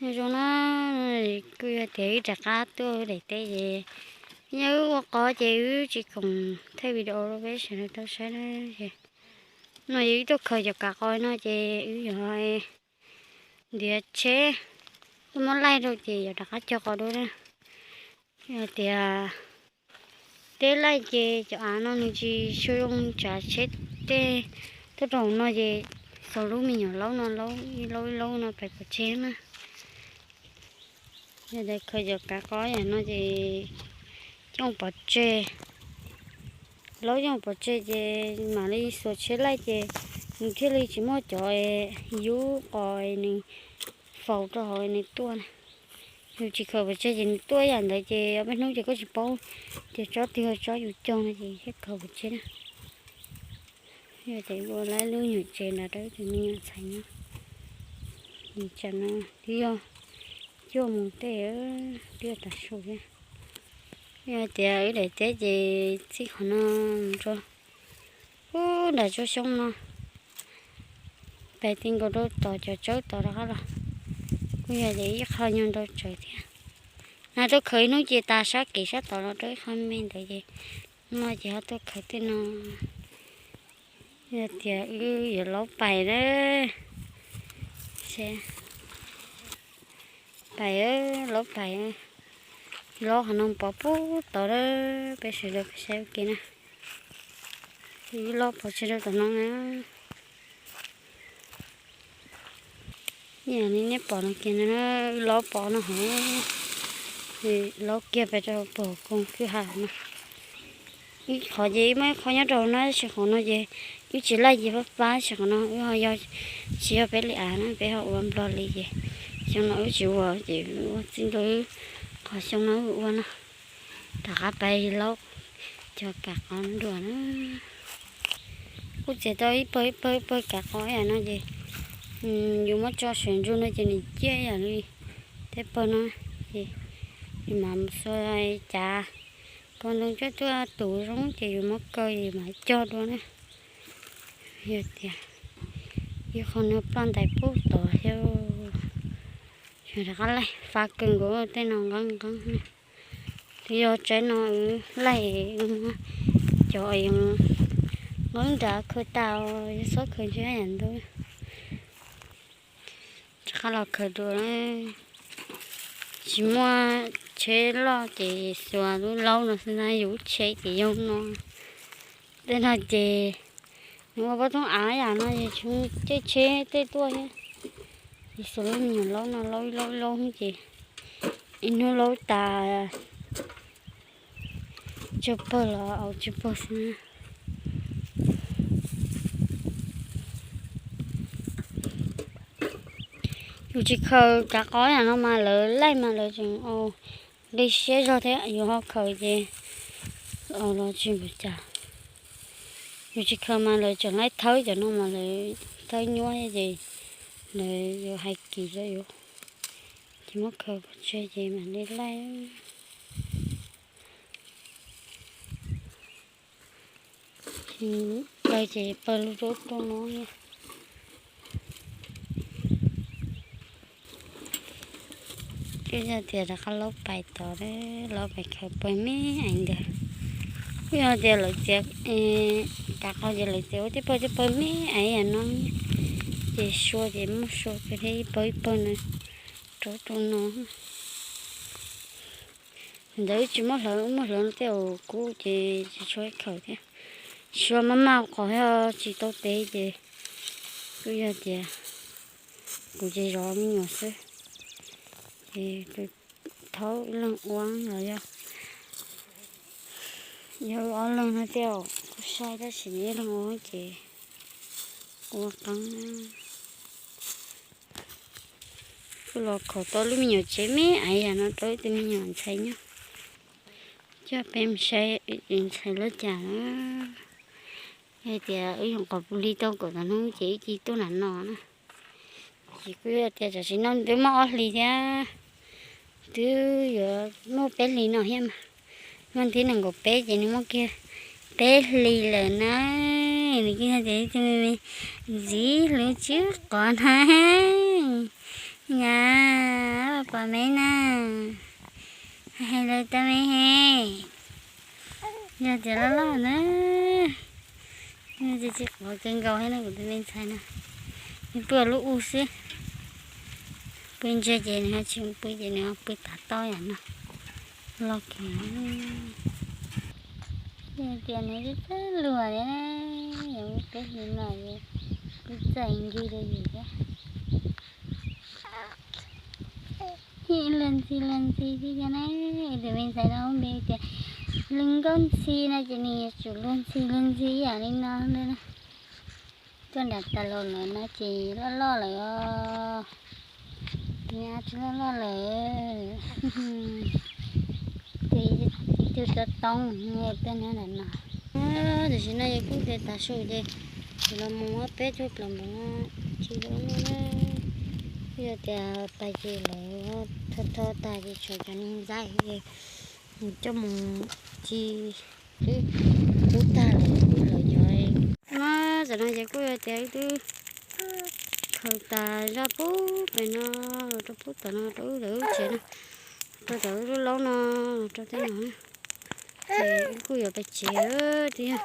Nyob zoo na, kuj yog tias wb rov qab tuaj wb daim teb ces, yog wb ua qos ces wb tsis koom thaij video rau peb sawv daws tau saib na. Ces no yog wb tuaj khaws cov kav qos no ces wb yuav ntiav tsheb, wb muab laij rau ces yuav rov qab cog qos dua na. Yog tias teb laij ces cov av no nws tsis tshua zoo tsav tsheb tej. Tuaj rau hauv no ces xaus lub me nyuam laub no, laub ib laub ib laub no pais pov tseg na. Yog tias khaws cov kav qos yam no ces coj pov tseg, laub coj pov tseg ces mam li xuas tsheb laij ces nws thiaj li tsis muaj cov yub qos nws faus rau hauv nws tuaj na. Yus tsis khaws pov tseg ces nws tuaj yam ntawd ces ob peb hnub ces koj tsis paub tias tsob twg yog tsob yus cog no ces thiaj khaws pov tseg na. Yog tias ua lawm lub nyuam tsev nrad rau ib tug me nyuam ntxhais nyob, tsam no twb yog cuaj moos tej, twb yog tav su thiab. Yog tias wb daim teb ces txij qhov no mus rau pub nram tsob xyoob no, pais ti nkaus rau tom cov tsawb tod rov qab los, kuj yog tias ib qho nyuag nrau tsawv thiab. No tuaj khaws ib hnub ces tas sab kev sab tod los rau ib qho me ntawd ces, no ces ho tuaj khaws tej no. Yog tias wb yuav laub pais na, pais, laub pais, laub qhov no pov pub tod na, peb sawv daws peb saib ua ke na. Wb laub pov tseg rau tom no na. Ib yam li nej pom no kiag no, wb laub pov no hov, laub kiag pais rau puag koog kwj ha no. Ib qhov ces ib muaj ib qho nyob rau no, tab sis qhov no ces wb tsis laij ces pab pab, tab sis qhov no wb ho yog tsis yog peb li av na, peb ho ua nplog li ces xyoo no wb tsis ua ces ua txij nkaus wb qhov xyoo no wb ua no. Rov qab pais laub cov kav qos dua na. Kuj txiav tau ib pawg ib pawg ib pawg kav qos yam no ces yus muab tso saum ntsuj no ces nws ciaj yam li tej pawg no ces yus mam mus xuas cav kaus ntoo coj tuaj tus zoo ces yus muab kaw es mam cog dua na. Yog tias ib qho no ploj ntais pub tod thiab, rov qab laij fab kawg nkaus tej no nqeeb nqeeb. Twb yog tsaib no wb laij cov nqeeb nrad khawb tas, yog txhob khaws ntshe yam ntau. Rov qab los khaws dua, tsis muaj tsheb loj ces xuas lub laub no xwb na, yus lub tsheb ces yog no. Tej no ces nws ua pob thoob av yam no ces tsis muaj caij tsheb tej tuaj thiab. Ces xuas lub me nyuam laub no, laub ib laub ib laub ces ib hnub laub tas tsawg pawg los au tsawg pawg xwb na. Yus tsis khaws kav qos yam no mas lawv laij mas lawv tseem nqi siab zog thiab, yus ho khaws ces los tsis npaum cas. Yus tsis khaws mas lawv tseem laij thawb cov no mas lawv thawb nyuaj ces lawv yuav hais kiv rau yus. Ces muab khaws pov tseg ces mam li laij. Pawg ces pawg lug rau rau no. Twb yog tias rov qab laub pais tod, laub pais khaws pawg me aiv ntawd. Kuj yog tias lawv txiav kav qos ces lawv txiav ua tej pawg tej pawg me aiv yam no, ces sua ces muaj sua kawg thiab, ib pawg ib pawg no rau rau no. Ntawd wb tsis muab hlawv, muab hlawv no tej zaum kub ces tsis tshua khaws thiab. Sua maj maj qos thiab tsis tau tev ces kuj yog tias kuv ces zov me nyuam xwb, ces thaub ib leeg ua los yog, yog wb ob leeg no tej zaum kuj sai tab sis ib leeg ua ces ua qeeb. Kuj los khaws tau lub me nyuam tsev me aiv yam no rau wb tus me nyuam ntxhais nyob. Coj peb mus saib ntxhais lub cas na. Hais tias wb yuav qos pus hli tau kaum tawm hnub ces wb cia tuaj nram no na. Ces kuj yog tias tam sim no twb muaj ob hlis thiab, twb yuav muaj peb hlis no thiab mas. Hnub thib nees nkaum peb ces nws muaj kiag peb hlis lawm na. Nws kuj yog tias ib tug me me ntxiv hlub tsw qos na. Nyab. Pom me na, hais lawv tau me he, yog tias loj loj na, tsis tsis qhuav kawg nkaus thiab no kuv tus me ntxhais no, nws pw lub u xwb, pw ntsia ces nws ho tsis pw ces nws ho pw tav toj yam no, loj kawg. Yog tias nws twb txawj luag thiab, yog peb hlis no kuj txawj nkig rau yus thiab. Luag ntxhi luag ntxhi thiab yog na, tus me ntxhais no npe tias Lwg Nkauj Ntxhi no ces nws yuav tsum luag ntxhi luag ntxhi ib yam li no ntag na. Tuaj nram tas los lawm no ces loj loj lawm os. Nyab tsis loj loj lawm. Tus tub tub toob tuaj nyob ntawm no. Tam sim no yog kuj tias tav su ces kuv los mus ob peb cuaj plaws npaum no, tsis zoo na. Kuj yog tias pais ces lawv tho tho tas ces tshuav cov niag ntxaib mus coj mus ci twb kub tag lawm, kuj lawv cov no. Tam no ces kuj yog tias wb twb khaws tas zaj pub pem no los rau pub tom no rau wb lawv wb tsev no, rau tom wb lub laub no, rau tej no. Ces wb kuj yuav pais tsev, twb yog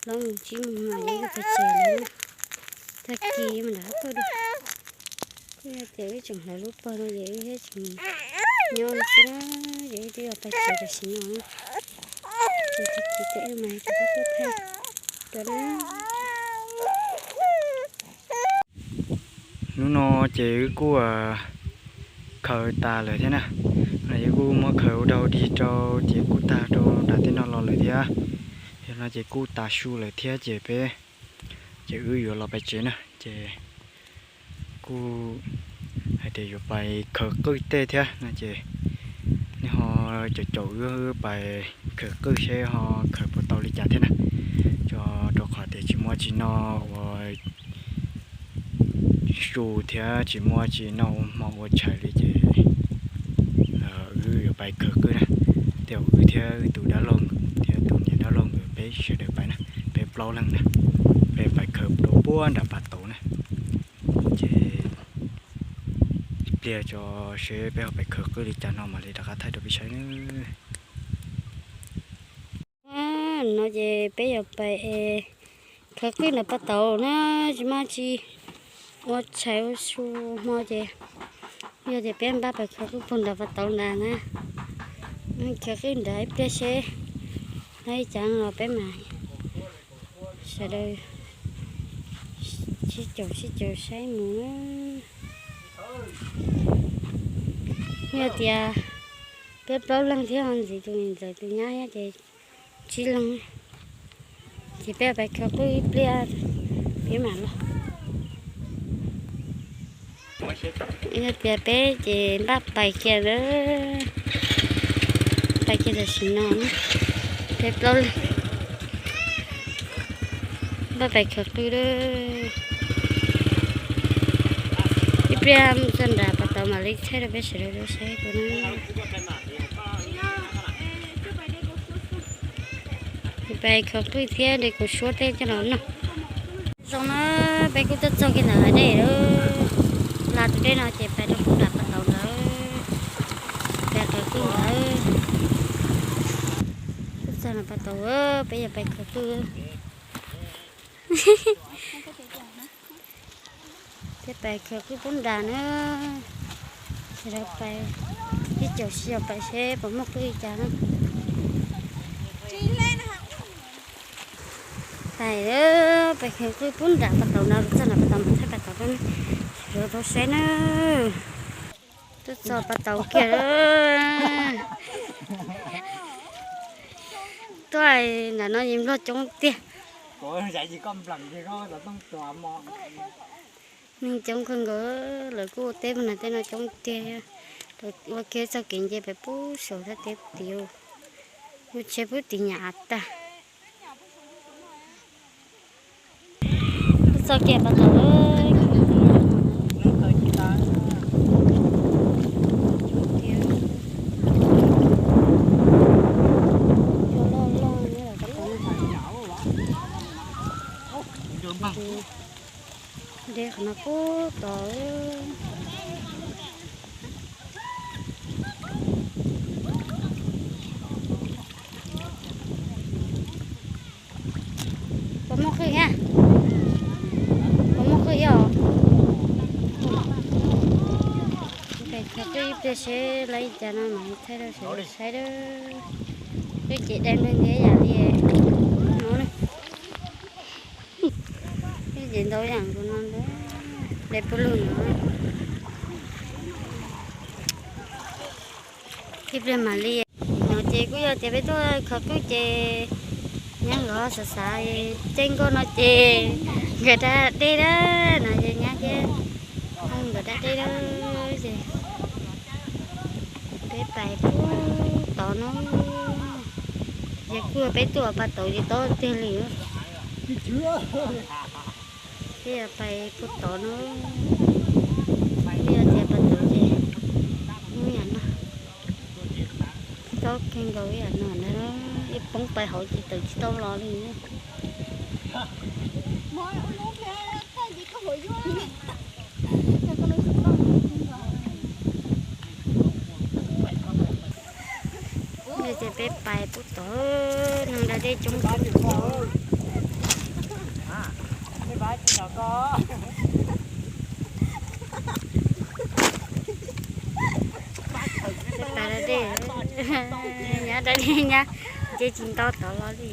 plaub moos tsib moos no ces wb pais tsev lawm. Tag kis mas nram qab pawg dua. Kuj yog tias wb tseem hlawv lub pawg no ces wb thiaj tseem nyob li xwb na, ces wb twb yuav pais tsev tam sim no. Ces tag kis ces wb mam li rov qab tuaj thaij dua na. Hnub no ces wb kuj khaws tas lawm thiab na. Wb kuj muab khaws ua dog dig rau ces kuj tag rau nram tej no los lawm thiab. Yog no ces kuj tav su lawm thiab ces peb, ces wb yuav los pais tsev na ces kuj hais tias yuav pais khaws qwj tej thiab no ces nej ho caum caum wb pais khaws qwj seb ho khaws puas tau li cas thiab na. Tso, rau qhov tias tsis muaj tsis noj ua su thiab tsis muaj tsis noj ua hmo ua tshais li ces wb yuav pais khaws qwj na. Tej zaum wb thiab wb tus dab laug nkawd thiab tus niam dab laug nkawd peb sawv daws pais na, peb plaub leeg na, peb pais khaws rau puag nram pas tauv na. Ces ib pliag tso seb peb ho pais khaws qwj li cas no mam li rov qab thaij rau peb saib na. No ces peb yuav pais khaws qwj nram pas tauv na, tsis muaj tsis ua tshais ua su hmo ces yog tias peb npaj pais khaws qwj puag nram pas tauv nrad na. Khaws qwj nrad ib pliag seb no li cas los peb mam sawv daws sib caum sib caum saib mus na. Yog tias peb plaub leeg thiab ho ntxiv tus niam ntxawm tus nyab thiab ces tsib leeg. Ces peb pais khaws qwj ib pliag peb mam los. Yog tias peb ces npaj pais kiag lawm, pais kiag tam sim no na, peb plaub leeg npaj pais khaws qwj lawm. Ib pliag mus txog nram pas tauv mam li thaij rau peb sawv daws saib dua na. Pais khaws qwj thiab de kaus suab tej coj los noj. Zoo na, peb kuj tuaj txog kiag ntawm hav dej lawm. Hla tus dej no ces pais rau puag nram pas tauv ntawd, pais khaws qwj ntawd. Tuaj txog nram pas tauv, peb yuav pais khaws qwj. Peb pais khaws qwj puag nrad na. Sawv daws pais, ib caum sib caum pais seb puas muaj qwj li cas na. Pais, pais khaws qwj puag nram pas tauv no, txog nram pas tauv mas thaij pas tauv rau nej sawv daws tau saib na. Tuaj txog pas tauv kiag. Tuaj nram no yeej nplog coob tiag. Neeg coob kawg nkaus, lawv kuj ua teb puag nram tej no coob tiag. Lawv ua kiag txoj kev nce pem pub saum thaj teb tid, lub tsheb pub tid nyam av tag. Txog kiag pas tauv lawm. Cua loj loj nyob pas tauv. De qhov no pub tod. Qhov twb ib pliag seb lawv ib cas no mam li thaij rau sawv daws saib dawb. Twb ces dai npleeg ntiav yam li no na. Twb ces ntau yam nkaus no ntag. Dai puag lug no. Ib pliag mam li. No ces kuj yog tias peb tuaj khaws qwj ces nyab nkawd xav xav caij nkoj no ces nkawd da dej dab no ces nyab thiab nkawd da dej dab ces peb pais puag tod no. Ces kuj yog peb tuaj pas tod ces tob tiag li. Peb pais puag tod no, peb yog tias pas tod ces ib yam no, tob kawg nkaus ib yam no ntag. Ib poob pais hauv ces tawm tsis tau los li. Yog tias peb pais puag tod, neeg da dej coob kawg nkaus. Peb pais da dej, nyab da dej nyab, ces tsis nto tod los li.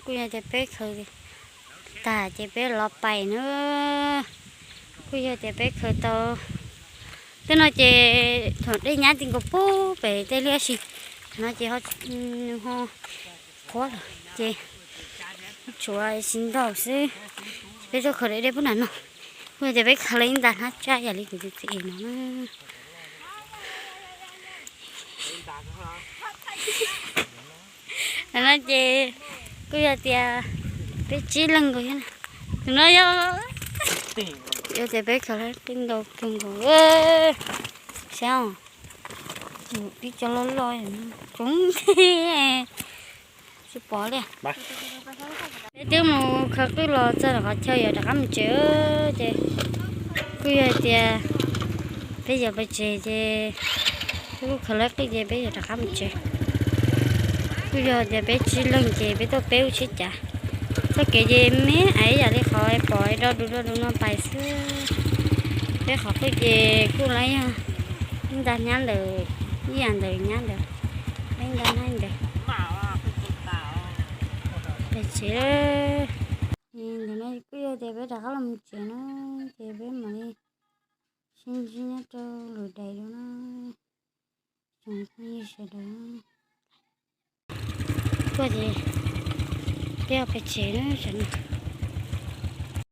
Kuj yog tias peb khaws tag ces peb los pais na. Kuj yog tias peb khaws tau, tej no ces thaum dej nyab ti nkaus puag pem tej liaj si, no ces ho, nws ho qhuav lawm ces tshuav tsis ntau xwb. Peb tuaj khaws dej puag nram no, kuj yog tias peb khaws los ib nta hnab tsaj yam li kuv tus txiv no na. No ces kuj yog tias peb tsib leeg nkaus thiab na. Tus no yog, yog tias peb khaws qij ntau kawg nkaus. Saib os, tib co loj loj coob, tsis pom li. Peb twb mus khaws qwj los txog rau qhov chaw yuav rov qab mus tsev ces kuj yog hais tias peb yuav pais tsev ces peb kuj khaws lawv qwj ces peb yuav rov qab mus tsev. Kuj yog tias peb tsib leeg ces peb tuaj peb ub tsheb cav. Txoj kev ces me ais yam li qhov pom do du do du no pais xwb. Peb qhov qwj ces kuj lawv yog ib nta hnab ntawm, ib yam ntawm nyab ntawd, ib nta hnab ntawd. Pais tsev. Ntawm no kuj yog tias peb rov qab los mus tsev na, ces peb mam li sib ntsib nyob rau lwm daim no na. Tsoom phooj ywg sawv daws, tuaj ces peb pais tsev na.